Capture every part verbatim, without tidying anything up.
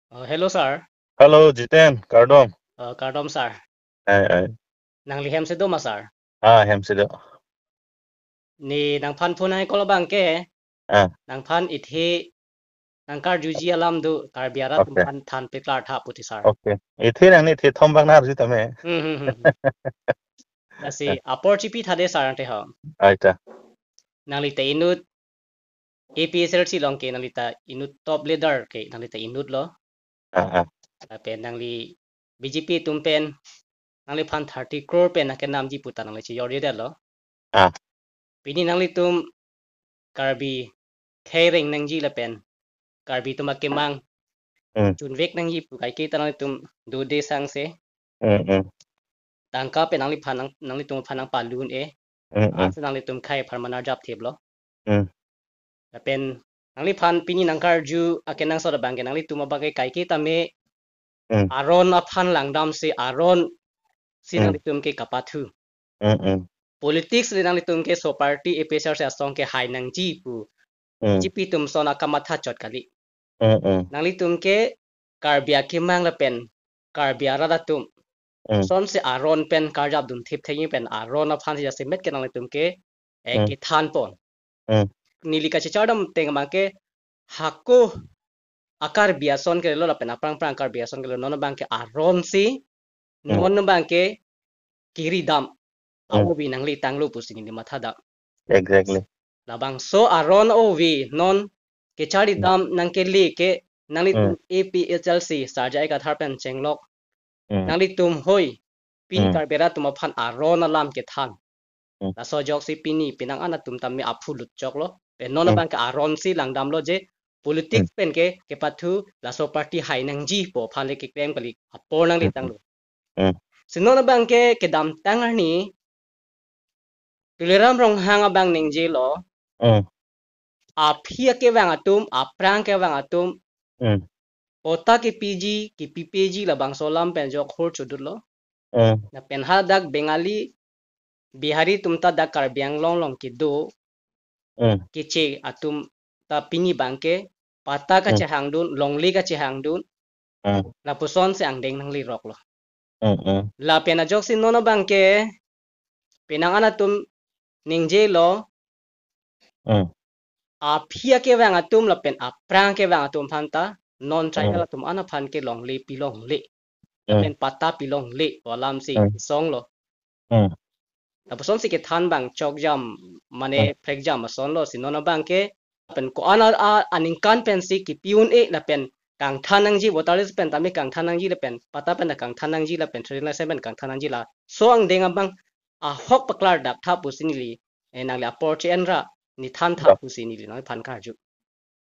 Oh, hello, sir. Hello, Jiten, kardom. Oh, kardom, sir. Ai, ai. Nangli hem si do ma, sir? Ah, hem si do. Ne nangphan phone hai call abang ke. Ah. Nangphan ithi nangkarjuji alam do, Karbi arat Okay. Phan than peklar tha puti, sir. Okay. Ithi nang ne ithi thom bang nar ji tame. Hmm, hmm, hmm, hmm. Lasi, Ah. apor chipi tha de, sir, ante ho. Ai ta. Nangli ta inut A P H L C along ke nangli ta inut top leader ke nangli ta inut lo. Ah, ah. Lapen nangli B J P atum pen nangliphan thirty crore pen akenamji pu ta nangli chejor-e det lo. Ah. Pini nanglitum Karbi khereng nangji lapen Karbi atum akemang Hmm. chunvek nangji pu kaike ta nanglitum dode sangse. Hmm, hmm. Tangka pen nangliphan nang, nanglitum aphan nangpalun-e. Hmm, hmm. Asa nanglitum khei aphan manarjap thip lo. Hmm. Lapen nangliphan pini nangkarju akenangsot abang ke nanglitum abang ke kaike tame Hmm. aron aphan langdam si aron si Hmm. nanglitum ke kapathu. Hmm, hmm. Politics le nanglitum ke so party A P H L C asong ke hai nangji pu Hmm. B J P atum ason akamatha chot kali. Hmm, hmm. Nanglitum ke Karbi akemang lapen Karbi arat atum Hmm. ason si aron pen karjap dun thip thengji pen aron aphan si jasemet ke nanglitum ke, eh, Hmm. kethan pon. Hmm. Neli kachechardam ateng abang ke hako a-Karbi ason ke lo lapen aphrang aphrang Karbi ason ke lo, non abang ke aron si, Hmm. non abang ke kiri dam Hmm. a-ovi nangletanglo pusi neli matha dam. Exactly. Labangso aron ovi non kecharli Hmm. dam nangkele ke nanglitum Hmm. A P H L C Sir J I Kathar pen chenglok. Hmm. Nanglitum hoi pini Hmm. Karbi arat atum aphan aron alam kethan. Hmm. Laso ajoksi pini penang an atum tame aphu lut choklo. Pen non Hmm. abang ke aron si langdamlo je politics Hmm. pen ke kepathu laso party hai nangji pu aphan le keklem kali apor Hmm. nangletanglo. Hmm. Si non abang ke kedamtang arni Tuliram Ronghang abang ningjelo. Hmm. Aphi akevang atum, aphrang akevang atum. Hmm. Patta kepiji, kepipeji labangso alam pen ajok hur chodutlo. Hmm. Lapen hadak Bengali, Bihari atum ta dak Karbi Anglong along kedo, Hmm. keche atum ta pini abang ke patta Hmm. kachehangdun, longle kachehangdun. Hmm. Lapuson si angdeng nangleroklo. Hmm, hmm. Lapen ajoksi non abang ke penang an atum ningjelo. Hmm. Aphi akevang atum lapen aphrang akevang atum aphan ta non tribal Hmm. atum an aphan ke longle pilongle. Hmm. Lapen patta pilongle pu alam si Hmm. kesonglo. Hmm. Lapuson si kethan abang chokjam mane Hmm. phrekjam asonlo si non abang ke lapen ko-an a, a, aningkan pen si kepi un-e lapen kangthan nangji, voter list pen tame kangthan nangji lapen patta pen ta kangthan nangji lapen trading license pen kangthan nangji laso angdeng abang ahok paklar dak tha pusi neli, eh, nangli apor che-en ra nethan tha Hmm. pusi neli nangphan karju.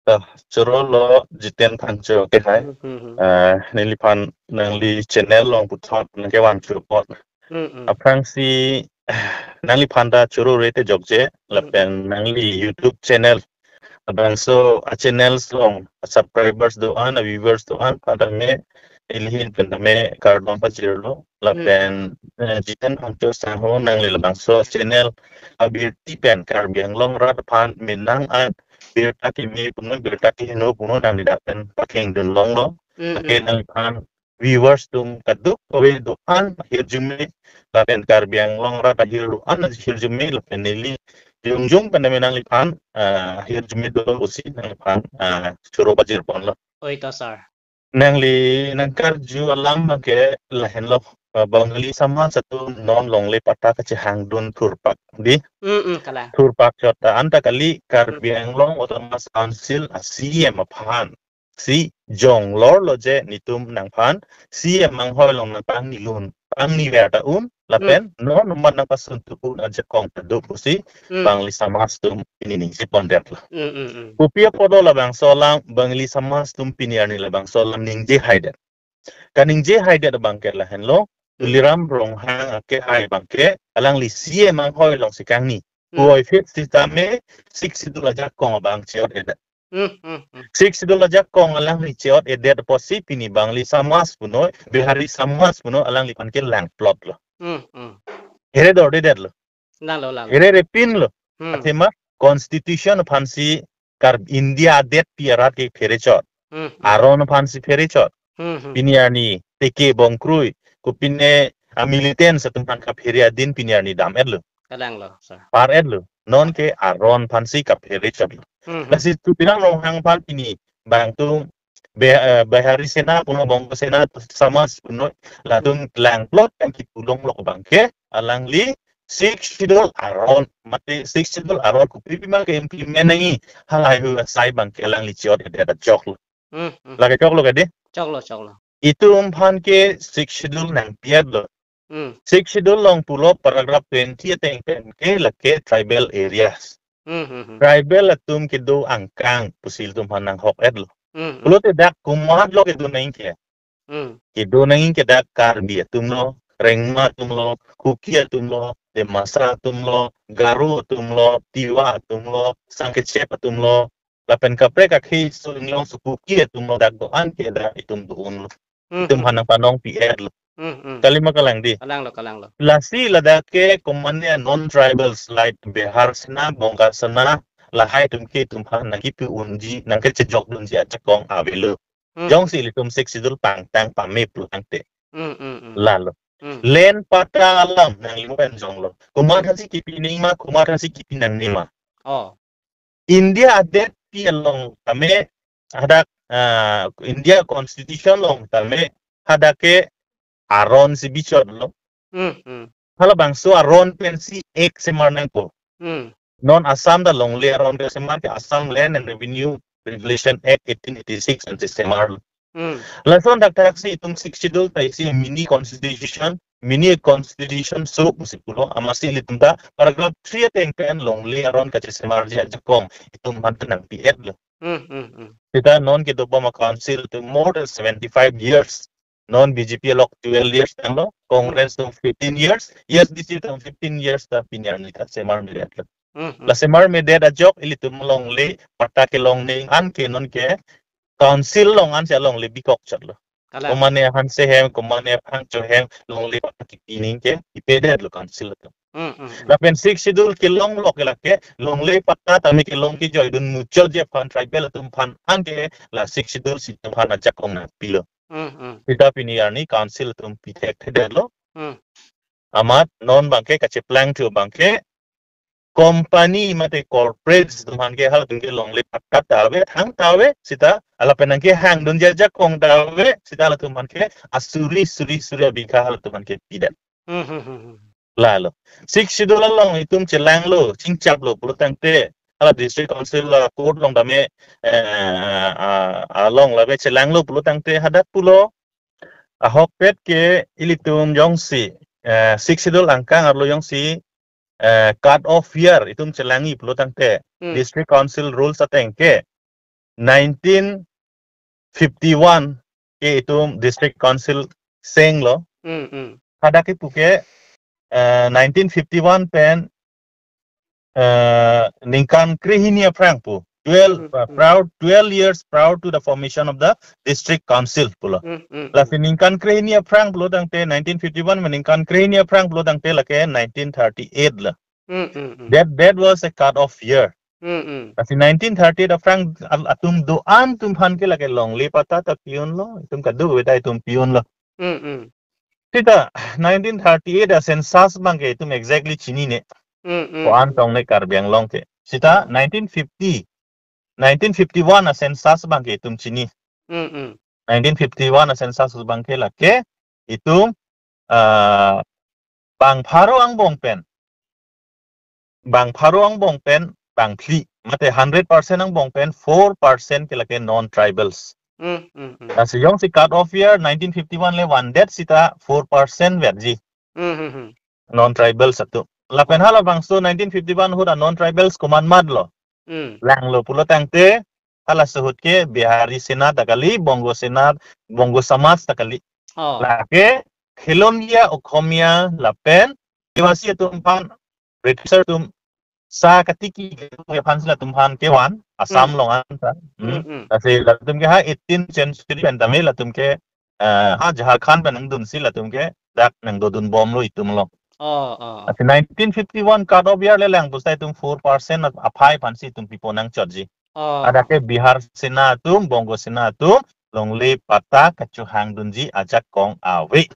Ah, choro lo Jiten Phangcho ke hai. Hmm, hmm, hmm. Ah, neliphan nangli channel along puthot nangkevang chu apot. Hmm, hmm. Aphrangsi nangliphan ta choro rete jokje, Hmm. lapen nangli YouTube channel. Labangso a-channels along, a-subscribers do-an, a-viewers do-an, aphan tame, neli ahin pen tame kardom pajirlo. Hmm. Lapen, eh, Jiten Phangcho sangho nangli labangso channel abirti pen Karbi Anglong arat aphan menang an birta keme punon, birta kehingno punon nangli dak pen pakheng dun longlo. Mm, Lake mm. Nangphan viewers atum kadokave do-an ahirjume, lapen Karbi Anglong arat ahir do-an ahirjume, lapen neli jongjong pen tame nangliphan, ah, ahirjume do pusi nangliphan, ah, choro pajir ponlo. Oi to, sir. Nangli nangkarju alam abang ke lahenlo, ah, Bengali samaj atum non longle patta kachehangdun thurpak, dei. Mm, mm, kalang. Thurpak chot ta anta kali, Karbi Mm. Anglong Autonomous Council a-C E M aphan si jonglorlo je netum nangphan C E M anghoi along nangpangni lun, pangni ver ta un, lapen Mm. non amat nangpasun tu un ajakong ta do pusi Mm. Bengali samaj atum pini ningje pondetlo. Mm, mm, mm. Kopi apot do labangso alam Bengali samaj atum pini arni labangso alam ningje haidet? Kaningje haidet abang ke lahenlo, Mm. Tuliram Ronghang akehai abang ke alangli C E M anghoi along si kangni. Mm. Puvoiphit sitame Sixth Schedule ajakong abang che-ot-edet. Mm, mm, mm. Sixth Schedule ajakong alangli che-ot-edet apotsi pini Bengali samaj punoi, Bihari samaj punoi alangliphan ke langplotlo. Mm, mm. Here dordedetlo. Langlo, langlo. Here repinlo. Mm. Athema constitution aphansi Kar India adetpi arat ke pherechot. Hmm, hmm. Aron aphansi phere chot. Hmm, hmm. Pini arni teke bongkrui, kopine a militants atum aphan kaphere adin pini arni dam-etlo. Kalang lo, sir. Par-etlo. Non ke aron aphansi kaphere chotlo. Hmm, hmm. Lasi Tuliram Ronghang aphan pini bangtung Be-, eh, Bihari Sena puno, Bongo Sena, Samaj puno, latum langplot pen kipu longlok abangke, alangli Sixth Schedule aron, mate Sixth Schedule aron kopi pima ke implement nangji, halahei asai abangke alangli chot-edet ajoklo. Hmm, hmm. Lake choklo kadi? Choklo, choklo. Itum aphan ke Sixth Schedule nangpi-etlo. Hmm. Sixth Schedule along pulo paragraph twenty ateng pen ke lake tribal areas. Hmm, hmm, hmm. Tribal atum kedo angkang pusi ilitum aphan nanghok-etlo. Hmm, hmm. Pulote dak komatlo kedo nangji ke? Hmm. Kedo nangji ke dak Karbi atumlo, Rengma atumlo, Kuki atumlo, Dimasa atumlo, Garo atumlo, Tiwa atumlo, Sangkechep atumlo, lapen kaprek akhei so inglong so Kuki atumlo, dak do-an ke dak itum do-unlo. Hmm, itum hmm, aphan nangpanongpi-etlo. Hmm, hmm. Kali ma kalang di? Kalang lo, kalang lo. Lasi ladak ke komatne non-tribals like Bihari Sena, Bongo Sena, lahai atum ke itum aphan nangkipi unji, nangkechejokdunji ajakong avelo. Hmm. Jongsi ilitum Sixth Schedule pangtang pame pulo tangte. Hmm, hmm, hmm. Lalo. Hmm. Land patta alam nangli mo pen jonglo. Komat aphansi kipi nangji ma, komat aphansi kipi nangne ma. Oh. India adetpi along tame hadak, ah, India Constitution along tame hadak ke aron si bichotlo. Hmm, hmm. Halabangso aron pensi Act semar nangpo. Hmm. Non Assam ta longle aron kesemar ke Assam Land and Revenue Regulation Act eighteen eighty-six ansi semar. Hmm. Lason thakthak si itum Sixth Schedule ta isi mini constitution, mini constitution so pusi pulo, amatsi ilitum ta paragraph three ateng pen longle aron kachesemarji ajakong itum aphan ta nangpi-etlo. Hmm, hmm, hmm. Seta non kedobom a-council atum more than seventy-five years. Non B J P along twelve years tanglo, Congress atum fifteen years, A S D C atum fifteen years ta pini arni ta semarme-etlo. Hmm, hmm. La semarmedet ajok ilitum longle patta kelong nangji an ke non ke council along ansi longle bikok chotlo. Kalang. Komatne aphan sehem, komatne aphan chohem, longle patta kipi nangji ke ipedetlo council atum. Hmm, hmm, hmm. Lapen Sixth Schedule kelonglok ke lake longle patta tame kelong kejoidun muchotji aphan tribal atum aphan anke la Sixth Schedule si itum aphan ajakong nangpilo. Hmm, hmm. Seta pini arni council atum pithekthedetlo. Hmm. Amat non abangke kacheplangthu abangke company mate corporate atum aphan ke halatum ke longle patta ta ave, thangta ave, seta lapen nangkehangdunji ajakong ta ave, seta halatum aphan ke asuri suri suri abikha halatum aphan ke pidet. Hmm, hmm, hmm, hmm. Lalo. Sixth Schedule along itum chelanglo, chingchaplo pulo tangte, hala District Council, ah, court along tame, eh, ah, along lave chelanglo pulo tangte hadak pulo. Ahokpet ke ilitum jongsi, eh, Sixth Schedule angkang arlo jongsi, eh, cut off year itum chelangji pulo tangte, Hmm. District Council rules ateng ke nineteen fifty-one ke itum District Council senglo. Hmm, hmm. Hadak kipu ke, eh, nineteen fifty-one pen, eh, ningkan krehini aphrang pu. Twelve, Hmm, uh, hmm. prior, twelve years prior to the formation of the District Council pulo. Hmm, hmm, hmm. Lasi ningkan krehini aphrang pulo tangte nineteen fifty-one ma ningkan krehini aphrang pulo tangte lake nineteen thirty-eight lo. Hmm, hmm, hmm. That, that was a cut off year. Hmm, hmm. Lasi nineteen thirty-eight aphrang al-, atum do-an atum aphan ke lake longle patta ta pi-unlo, itum kadokave ta itum pi-unlo. Hmm, hmm. Seta nineteen thirty-eight a-census abangke itum exactly chinine. Hmm, hmm, Ko-an hmm. tong ne Karbi Anglong ke. Seta Hmm. nineteen fifty, nineteen fifty-one a-census abangke itum chini. Hmm, hmm. Nineteen fifty-one a-census abangke lake itum, ah, bang pharo angbong pen. Bang pharo angbong pen bang phli. Mate hundred percent angbong pen four percent ke lake non-tribals. Hmm, hmm, hmm. Lasi jongsi cut off year nineteen fifty-one le vandet seta four percent verji. Hmm, hmm, hmm. Non-tribals atum. Lapen Oh. halabangso nineteen fifty-one ahut a-non-tribals komat matlo. Hmm. Langlo pulo tangte, halaso ahut ke Bihari Sena ta kali, Bongo Sena, Bongo Samaj ta kali. Oh. Lake, Khilonjia Okhomia lapen, Adivasi atum aphan, British atum, sa katiki aphan si latum aphan kevan, Assam Hmm. along an ta. Hmm. Hmm, hmm. Lasi latum ke ha eighteen century pen tame latum ke, eh, ha Jahar Khan pen nangdunsi latum ke, dak nangdodunbomlo itum along. Oh, oh. Lasi nineteen fifty-one cut off year le lang pusita itum four percent aphai aphan si itum pipo nangchotji. Oh. Hadak ke Bihar Sena atum, Bongo Sena atum, longle patta kachohangdunji ajakong ave.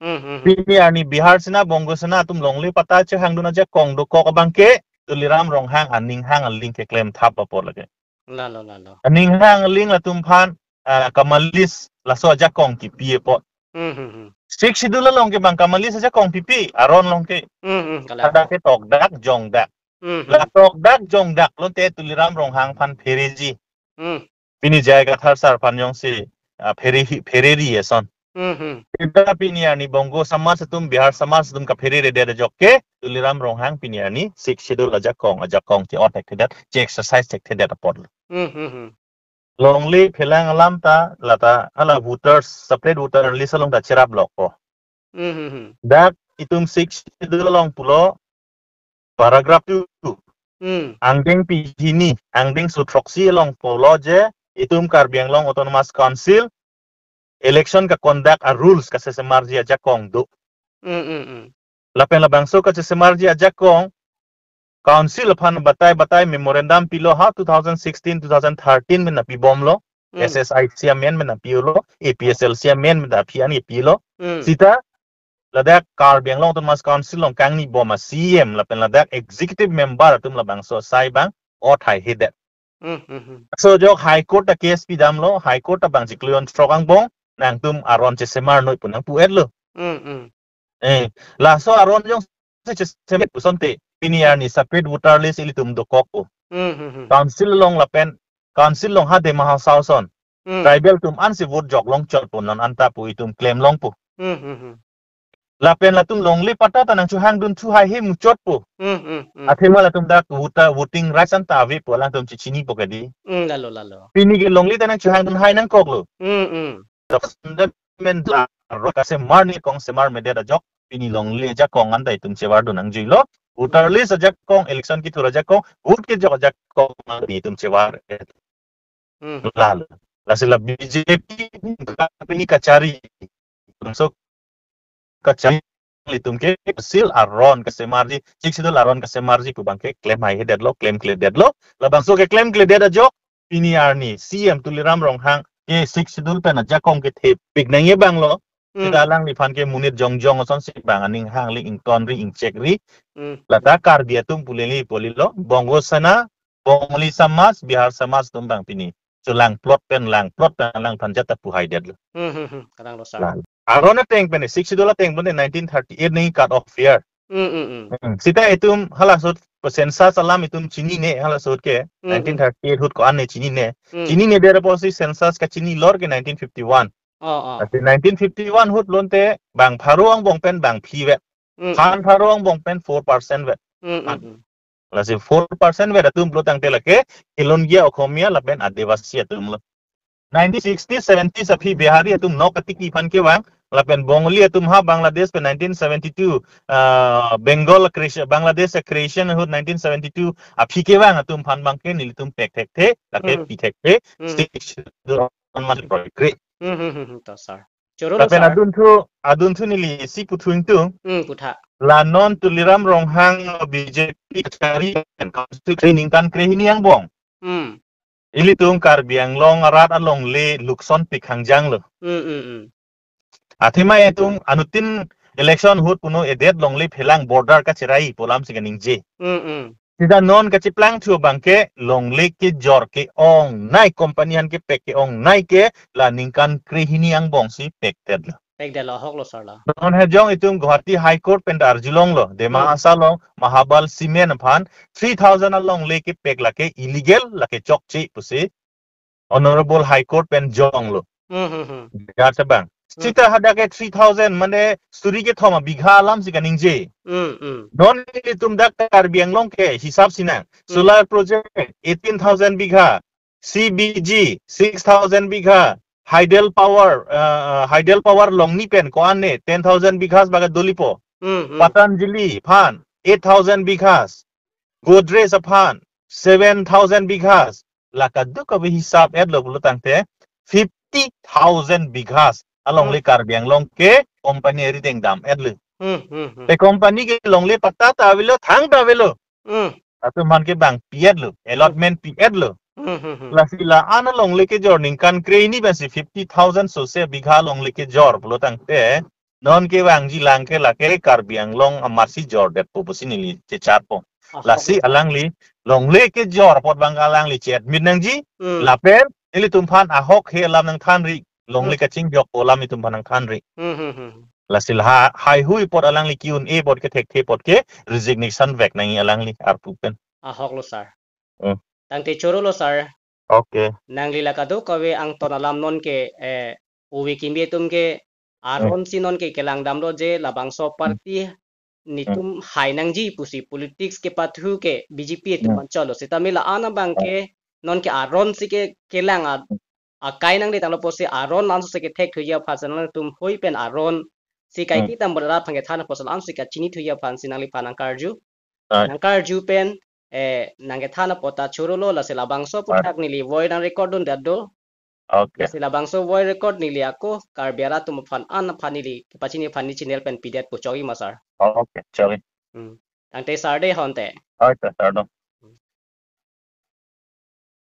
Hmm, hmm, hmm. Pini arni Bihar Sena, Bongo Sena atum longle patta chohangdun ajakong dokok abang ke, Tuliram Ronghang aning hang aling keklem thap apor lake. Lalo, lalo. Aning hang aling latum aphan, ah, kamalis laso ajakong kipi apot. Hmm, hmm, hmm. Sixth Schedule along ke bang kamalis ajakong pipi, aron along ke. Hmm, hmm, kalang. Hadak ke tokdak, jongdak. Hmm, hmm. La tokdak, jongdak lote Tuliram Ronghang aphan phereji. Hmm. Pini J I Kathar sir aphan jongsi, ah, phere hi, phereri eson. Hmm, hmm. Sita pini arni Bongo Samaj atum, Bihar Samaj atum kaphereredet ajok ke, Tuliram Ronghang pini arni Sixth Schedule ajakong, ajakong ti-ot thekthedet, che-exercise thekthedet apot. Hmm, hmm, hmm. Longle phelang alam ta, lata, hala voters, separate voter list along ta cherap lokpo. Hmm, hmm, hmm. Dak itum Sixth Schedule along pulo, paragraph two. Hmm. Angdeng pihini, angdeng so throksi along pulo je, itum Karbi Anglong Autonomous Council election ka-conduct a-rules kachesemarji ajakong do. Hmm, hmm, hmm. Lapen labangso kachesemarji ajakong, council aphan batai batai memorandum pilo ha two thousand sixteen, two thousand thirteen pen nangpibomlo, Hmm. S S I C amen pen nangpilo, A P S L C amen pen nangpi an ipilo. Hmm. Sita ladak Karbi Anglong Autonomous Council along kangnibom a-C E M lapen ladak executive member atum labangso asai bang-ot haihedet. Hmm, hmm, hmm. So ajok High Court ta case pidamlo, High Court ta bang chiklo jon throk angbong, nangtum aron chesemar noi pu nangpu-etlo. Hmm, hmm. Eh, laso aron jongsi chesemar pusonte, pini arni separate voter list ilitum dokokpo. Hmm, hmm, hmm. Council along lapen, council along ha Dima Hasao ason. Hmm. Tribal atum ansi vote jok longchotpo non anta pu itum klem longpo. Hmm, hmm, hmm. Lapen latum longle patta ta nangchohangdun thu haihe muchotpo. Hmm, hmm, hmm. Athema latum dak vota-, voting rights anta avepo, alangtum chechinipo kedi. Hmm, lalo, lalo. Pini ke longle ta nangchohangdun hai nangkoklo. Hmm, hmm. Dok sunda men la ro kasemar ni kong semar medet ajok, pini longle ajakong anta itum chevardun nangjuilo. Voter list ajakong, election kethur ajakong, vote kejok ajakong anta itum chevar. Hmm. Lalo. Lasi la B J P pini kachari. Laso kachari ilitum ke sil aron kasemarji, Sixth Schedule aron kasemarji pu bang ke klem haihedetlo, klemkledetlo. Labangso keklemkledet ajok, pini arni C E M Tuliram Ronghang ke Sixth Schedule pen ajakong kethepik nangji abanglo. Hmm. Sita alangliphan ke monit jongjong asonsi bang aning hang aling ingtonri, ingchekri. Hmm. Lata Karbi atum pu leli pu lelo, Bongo Sena, Bongali Samaj, Bihar Samaj atum bang pini. So langplot pen, langplot pen alangphan jat ta pu haidetlo. Hmm, hmm, hmm. Kalang lo, sir. Lang. Aron ateng pen, Sixth Schedule ateng pen nineteen thirty-eight ni cut off year. Hmm, hmm, hmm. Hmm. Sita itum hala ahut census alam itum chinine, hala ahut ke, hmm, nineteen thirty-eight ahut ko-an ne chinine. Hmm. Chinine, therefore si census kachinilor ke nineteen fifty-one. Oh, oh. Lasi nineteen fifty-one ahut pulote bang pharo angbong pen bang phivet. Hmm. Phan pharo angbong pen four percent vet. Hmm, hmm, hmm. Lasi four percent vet atum pulo tangte lake Khilonjia Okhomia lapen Adivasi atumlo. Nineteen sixties, seventies aphi Bihari atum nok katiki aphan kevang, lapen Bongali atum ha Bangladesh pen nineteen seventy-two, ah, Bengal creation, Bangladesh creation ahut nineteen seventy-two aphi kevang atum aphan bang ke nelitum pek thekthe, lake, hmm, pi thekthe, hmm, Sixth Schedule aron ma proyek kre. Hmm, hmm, hmm, hmm, to, sir. Choro lo, lapen sir. Adunthu, adunthu neli isi puthu ingtung. Hmm, putha. La non Tuliram Ronghang B J P kachari pen council kre ningkan krehini angbong. Hmm. Ilitum Karbi Anglong arat alongle lukson pik hangjanglo. Hmm, hmm, hmm. Athema itum anuttin election ahut puno edet longle phelang border kacherai pu alamsi kaningje. Hmm, hmm. Sita non kacheplangthu abang ke longle kejor ke-ongnei, company aphan kepek ke-ongnei ke la ningkan krehini angbongsi pekdetlo. Pekdetlo, ahoklo, sir, la. Non hejong itum Guwahati High Court pen ta arjulonglo, Dima, hmm, Hasao along Mahabal Cement aphan three thousand alongle kepek lake illegal, lake chokche pusi Honorable High Court pen jonglo. Hmm, hmm, hmm. Biharsha abang. Hmm. Sita hadak ke three thousand mane suri kethom abigha alamsi kaningje. Hmm, hmm. Non ilitum dak Karbi Anglong ke hisap sinang. Hmm. Solar project eighteen thousand bigha, C B G six thousand bigha, hydel power, uh, hydel power Longni pen ko-an ne ten thousand bighas baga dolipo. Hmm, hmm. Patanjali aphan eight thousand bighas, Godrej aphan seven thousand bighas, la kadokave hisap-etlo pulo tangte fifty thousand bighas alongle, hmm, Karbi Anglong ke company arideng dam-etlo. Hmm, hmm, hmm. Te company ke longle patta ta avelo, thang ta avelo. Hmm. Atum aphan ke bang pi-etlo, allotment pi-etlo. Hmm, hmm, hmm. Lasi la-an alongle kejor ningkan kre-hini pensi fifty thousand sose bigha alongle kejor pulo tangte, non kevangji lang ke lake Karbi Anglong amarsi jordetpo pusi neli checharpo. Ahok. Lasi alangli longle kejor apot abang alangli che-admit nangji, hmm, lapen nelitum aphan ahok he alam nangthanri, longle, hmm, kachingjokpo alam itum aphan nangthanri. Hmm, hmm, hmm. Lasi la ha-, haihui apot alangli ki-un-e apot ke thekthe apot ke resignation vek nangji alangli arpu pen. Ahoklo sir. Hmm. Tangte chorolo sir. Okay. Nangli la kadokave angton alam nonke, eh, ove kimi atum ke, hmm, aron si nonke kelang damlo je labangso, hmm, party netum, hmm, hai nangji pusi politics kepathu ke B J P atum, hmm, manchotlo. Sitame la-an abang, hmm, ke nonke aron si ke kelang a, hmm, akai nangdetanglo pusi aron anso si kethekthuji aphan si nangtum hui pen aron si, hmm, kaike tam bola aphan kethan apotsi la-an si kachinithuji aphansi nangliphan nangkarju. Right. Nangkarju pen, eh, nangkethan apot ta chorolo, lasi labangso, right, aputhak neli voice nang-record dundet do. Okay. Lasi labangso voice record neli ako Karbi arat atum aphan an aphan neli kepachini aphan neli channel pen pidetpo, chokji ma sir. Okay, chokji. Hmm. Tangte sir dei honte. Okay, sir do.